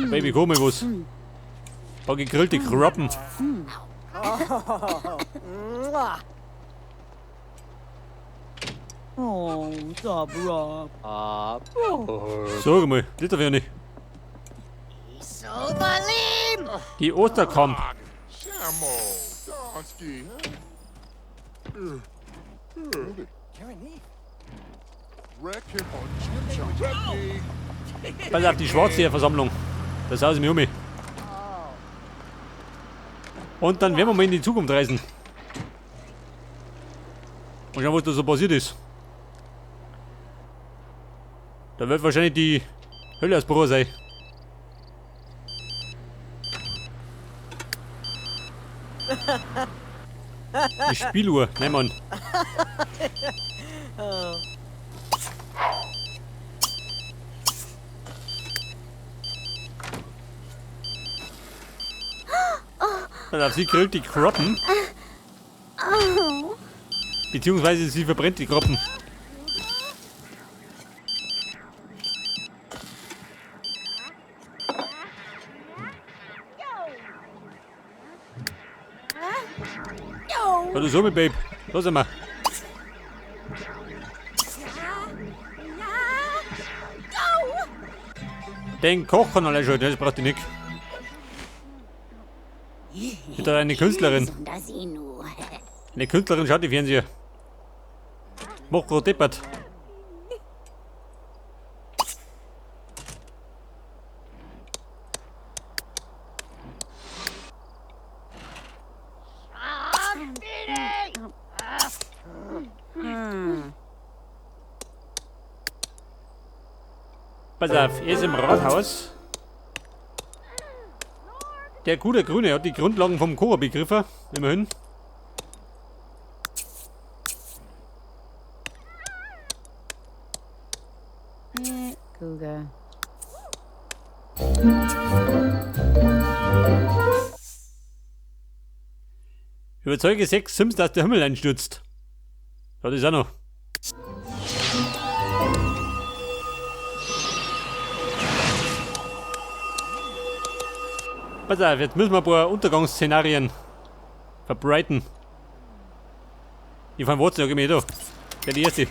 Baby, komm mal was. Ein paar gegrillte Krabben. Oh, Sabra. Sag mal, das darf ich ja nicht. Die Osterkamp. Pass auf, die Schwarzseherversammlung. Das haus ich mich um. Und dann werden wir mal in die Zukunft reisen. Mal schauen, was da so passiert ist. Da wird wahrscheinlich die Hölle aus Büro sein. Die Spieluhr, nein Mann. Pass auf, sie grillt die Kroppen. Beziehungsweise sie verbrennt die Kroppen. Hör du so mit, Babe. Los einmal. Den Koch kann allein schon, das braucht die nicht. Ist da eine Künstlerin. Eine Künstlerin schaut die Fernseher. Mach grad deppert. Pass auf, er ist im Rathaus. Der gute Grüne hat die Grundlagen vom Chor begriffen. Immerhin. Guga. Überzeuge 6 Sims, dass der Himmel einstürzt. Das ist auch noch. Pass auf, jetzt müssen wir ein paar Untergangsszenarien verbreiten. Ich fahr Watson, ja, geh mir da. Der die erste.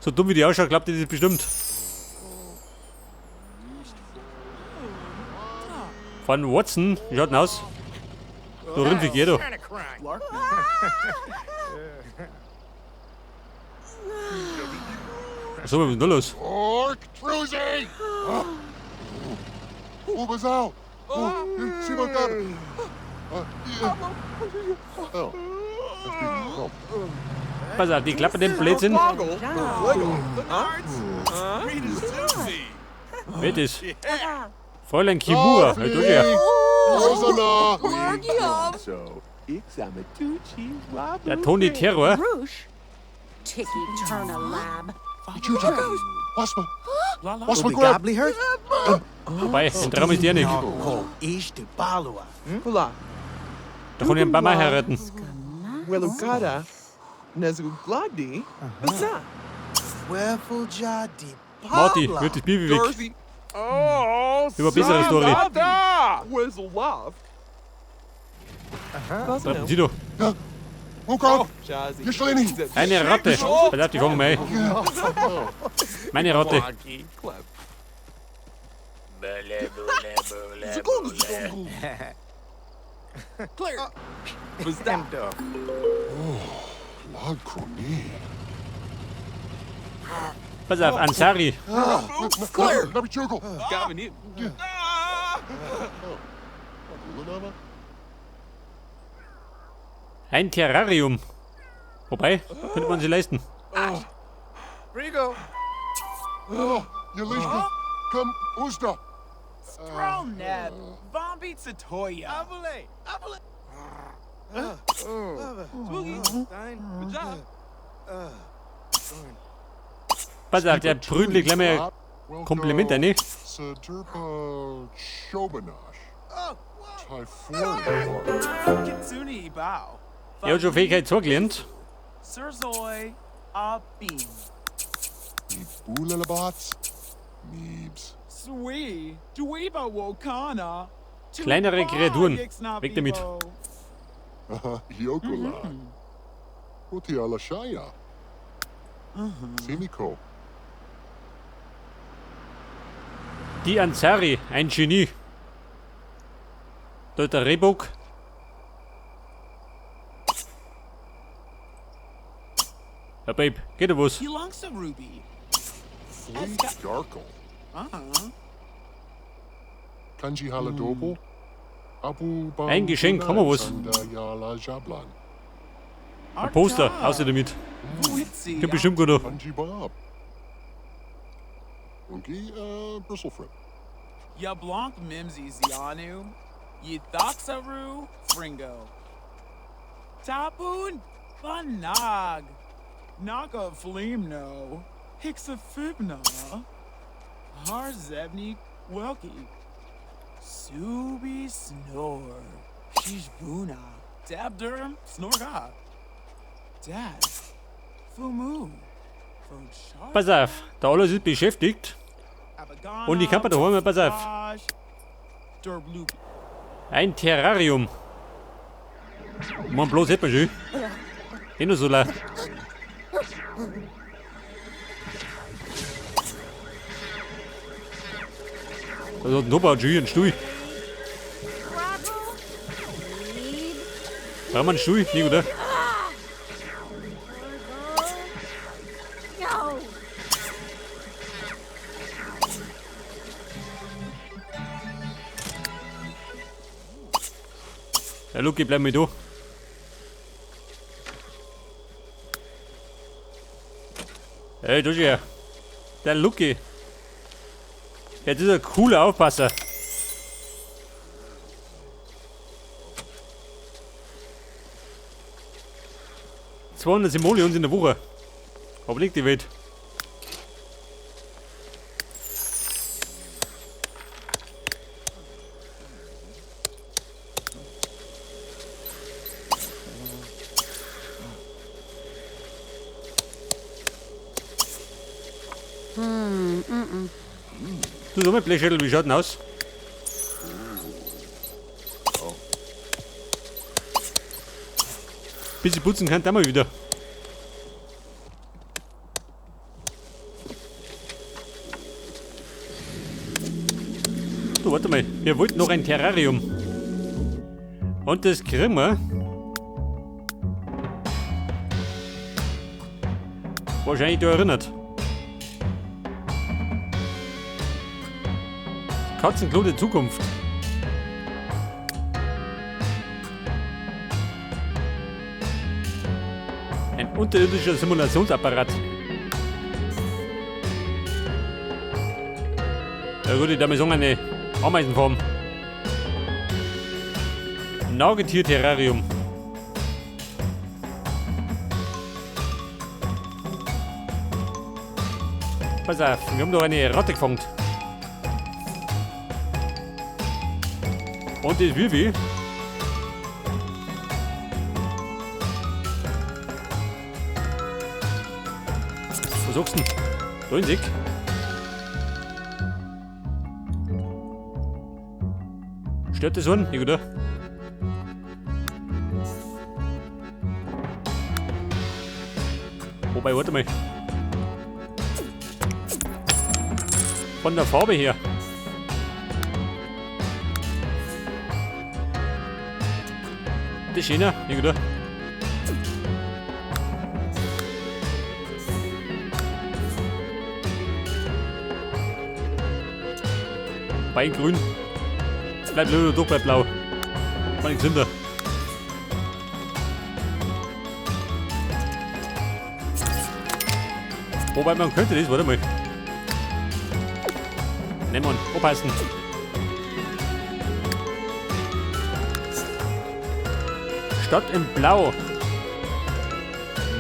So dumm wie die ausschaut, glaubt ihr das bestimmt. Von Watson, wie schaut denn aus? So rümpfig jeder. Was ist denn da los? Pass auf, die klappen den Blödsinn. Wer ist? Fräulein Kimura, hey, du ja. Der Tony Terror. Wobei, ein Traum ist der nicht. Da kann ich ein paar Mal heiraten. Marty, wird das Baby weg. Über bessere Story. Treffen Sie doch. Eine Ratte. Pass auf, die fangen wir ein. Meine Ratte. Pass auf, Ansari. Ein Terrarium. Wobei, könnte man sie leisten. Pass auf, der prügelt gleich mal Kompliment, ne? Er hat schon Fähigkeit zugelernt. Kleinere Kreaturen. Weg damit. Die Ansari, ein Genie. Da ist der Rehbock. Ja, Babe, geht da was? Ein Geschenk, haben wir was? Ein Poster, außer damit. Kommt bestimmt gut noch. Blanc Mimsy Zianu, Yithaxaru Fringo. Tapun Banag. Naka Fleemno. Hixafibna. Harzebni Welki. Subi Snor. Shishbuna. Dabdur Snorga. Dad. Fumu. Pass auf, der alles ist beschäftigt. Und ich kann mir daheim, pass auf. Ein Terrarium. Man, bloß hätte man schön. Eh nur so leicht. Da hat ein Opa schon einen Stuhl. Brauchen wir einen Stuhl? Nicht, oder? Ja, Luki, bleib mal da. Hey, du her. Der Luki. Ja, das ist ein cooler Aufpasser. 200 Simoleons in der Woche. Aber liegt die Welt. Du, so mit Blechschädel, wie schaut denn aus? Bisschen putzen kann da mal wieder. Du, warte mal. Wir wollten noch ein Terrarium. Und das kriegen wir. Wahrscheinlich da erinnert. Katzenklo der Zukunft. Ein unterirdischer Simulationsapparat. Ja gut, ich darf mir sagen, eine Ameisenform. Nagetier-Terrarium. Pass auf, wir haben doch eine Ratte gefangen. Und das wie viel? Was sagst du denn? Da in Sick. Stört das einen? Ja, oder? Wobei, warte mal. Von der Farbe her. Das ist schöner, ja, oder? Bei grün. Bleib blöd, doch bleib blau. War nichts hinter. Wobei man könnte das, warte mal. Ne, Mann, aufpassen. Stadt in Blau.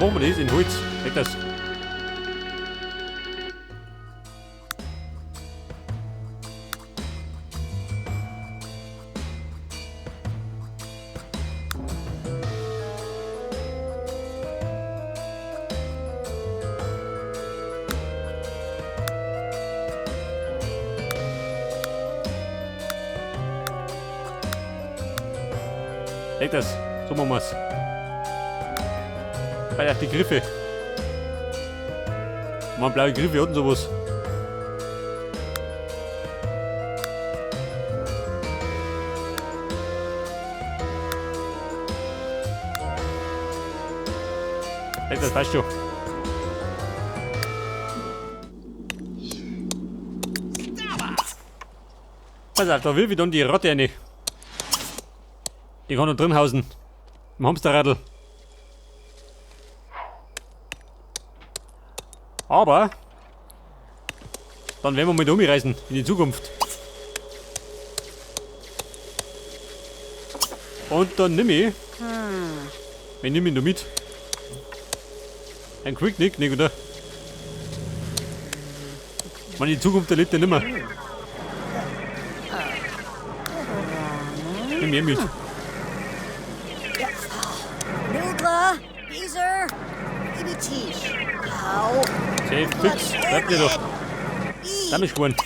Wo man das? In Holz. Weg das. Leg das. So machen wir's. Bei die Griffe. Man, blaue Griffe und sowas. Leg das, weißt du. Pass auf, da will wieder die Ratte rein. Die kann noch drin hausen. Im Hamsterradl. Aber dann werden wir mit umreisen in die Zukunft. Und dann nimm ich. Wen nimm ich da mit? Ein Quicknick, nicht, oder? Man, die Zukunft erlebt ja nimmer. Nimm ich mit. Nugla, Beezer, Ibitish. Au. Safe, fix, bleibt ihr doch. Damit geworden.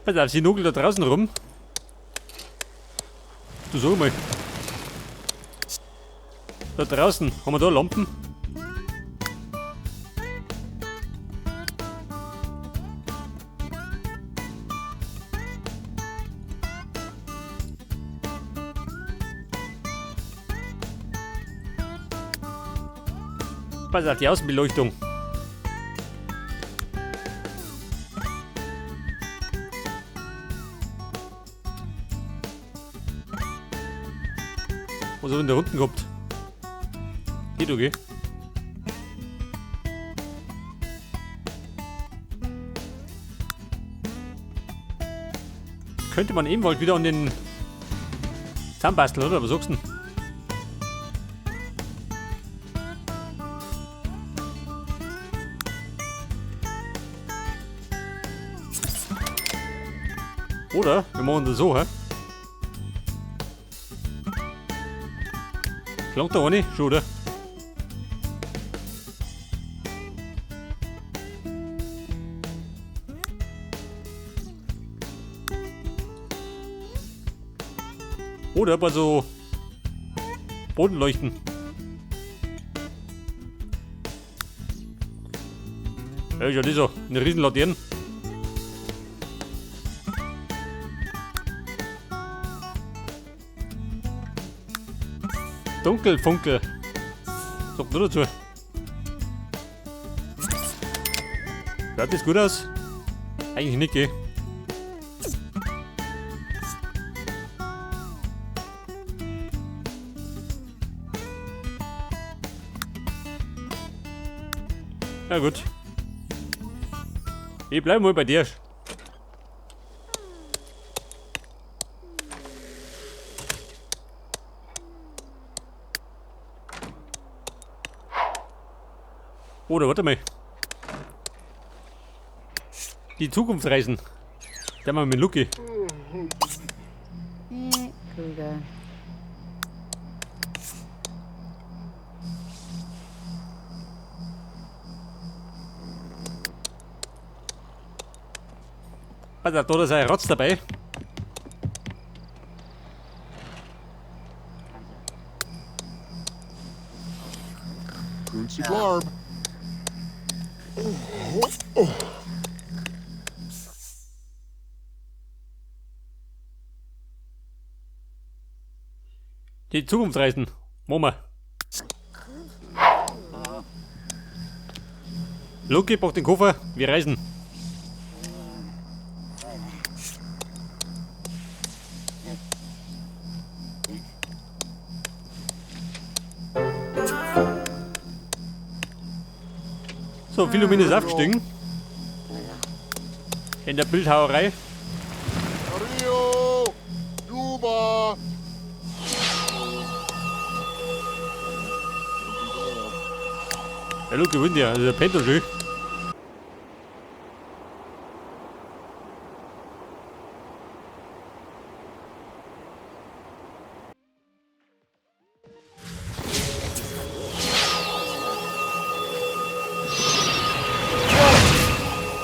Pass auf, sie nugelt da draußen rum. Du sag mal. Da draußen, haben wir da Lampen? Pass auf, die Außenbeleuchtung. Was haben wir denn da unten gehabt? Geht okay. Könnte man eben bald wieder an den zusammenbasteln, oder? Was sagst du denn? Oder wir machen das so, hä? Klangt da eine? Schon, oder? Oder bei so Bodenleuchten. Ja, ist ja nicht so. Eine Riesenlaterne. Dunkelfunkel. Sagt nur dazu. Schaut das gut aus? Eigentlich nicht, gell? Na gut. Ich bleib mal bei dir. Oder warte mal. Die Zukunftsreisen. Der mal mit Lucky. Cougar. Pass auf, da ist ein Rotz dabei. Gruncy Glarb. Die Zukunftsreisen. Machen wir. Lucky packt den Koffer, wir reisen. So, Philomen ist aufgestiegen. In der Bildhauerei. Rio! Duba! Der Luke gewinnt ja, also der pennt doch schön.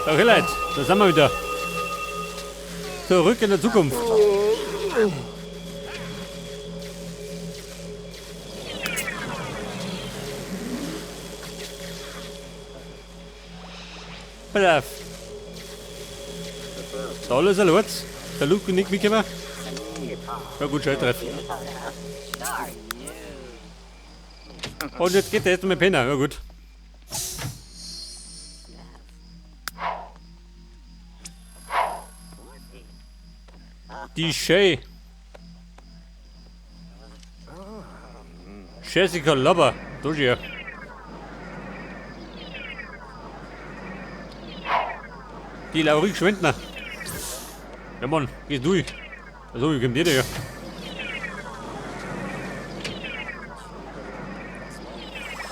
Okay, Leute, da sind wir wieder. Zurück in der Zukunft. Pass auf. Da alles erlaubt. Der Luke nicht mitgekommen. Ja gut, scheiß drauf. Und jetzt geht der erst mal pennen. Ja gut. Die Shay. Jessica Lobber. Da ist. Die Laurie Schwendner. Ja Mann, geh durch. Also, wie kommt der ja?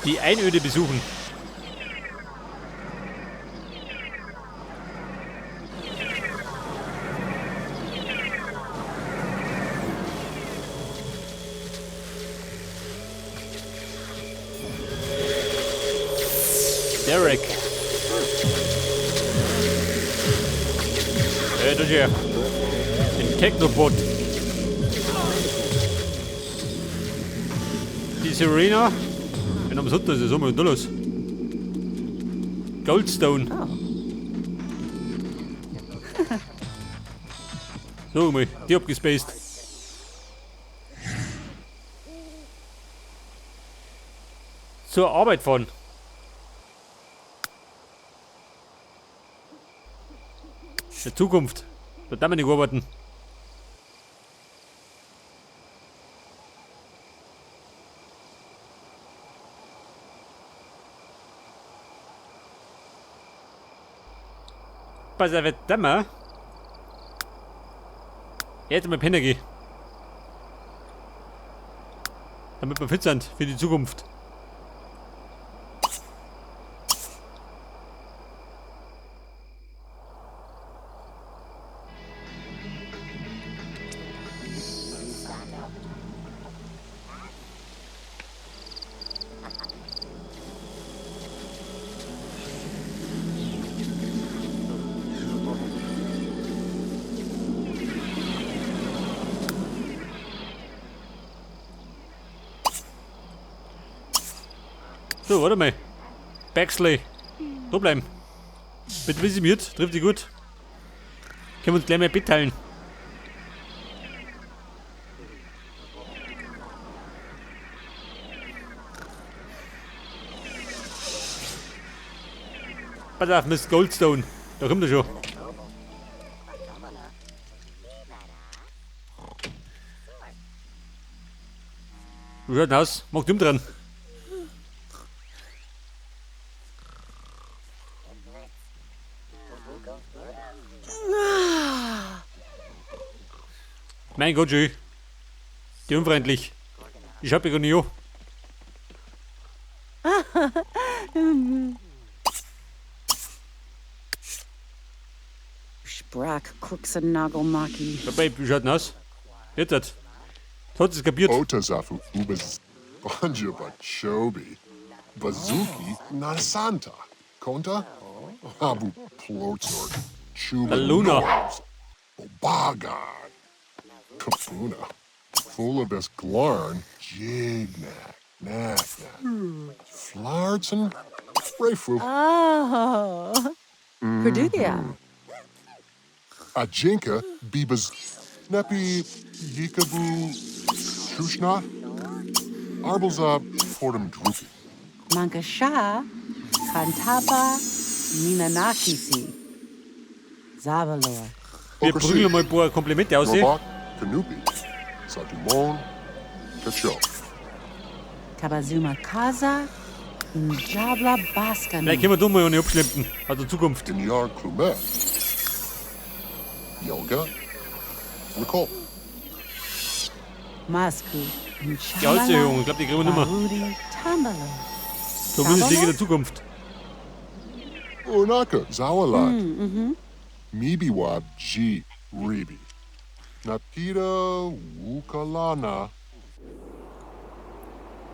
Die Einöde besuchen. Derek. Das ist ja ein Technobot. Die Serena. Wenn am Sonntag ist, ist immer los. Goldstone. Oh. So, mal, die abgespaced. Zur Arbeit fahren. Der Zukunft. Da darf man nicht arbeiten. Pass auf, jetzt mal. Jetzt mal pennen gehen. Damit wir fit sind für die Zukunft. So, warte mal. Baxley. Da bleiben. Bitte wissen mit, trifft dich gut. Können wir uns gleich mal mitteilen. Pass auf, Miss Goldstone. Da kommt er schon. Wie schaut denn aus? Mach dumm dran. Mein Gott, schön. Die unfreundlich. Ich hab ja gar nicht an. Sprach Kruxanagelmaki. Dabei, wie schaut denn aus? Jetzt hat. Hat es kapiert. Otazafu Ubaz Banja Bachobi. Bazuki Nasanta. Konta? Abu Plotzor. Chuba Luna. Obaga. Kapuna. Full of es glarn. Jignak. Nak. Flartsen. Refu. Oh. Perdugia. Ajinka Bibas. Nepi Yikabu Shushna. Arbelza Portum Drupi. Mankasha Kantaba Minanakisi. Zabalor. Wir prügeln mal ein paar Komplimente aus. Robot Kanupi. Satumon Kacho. Kabazuma Kaza. Njabla Baskanu. Vielleicht können wir da mal eine abschleppen. Also Zukunft. Dinyar Klumet. Yelga. Recall. Masku. Gehaltserhöhung, ich glaube, die kriegen wir nicht mehr. Zumindest liege in der Zukunft. Unaka Zawalat. Mibiwab G. Ribi. Napita Wukalana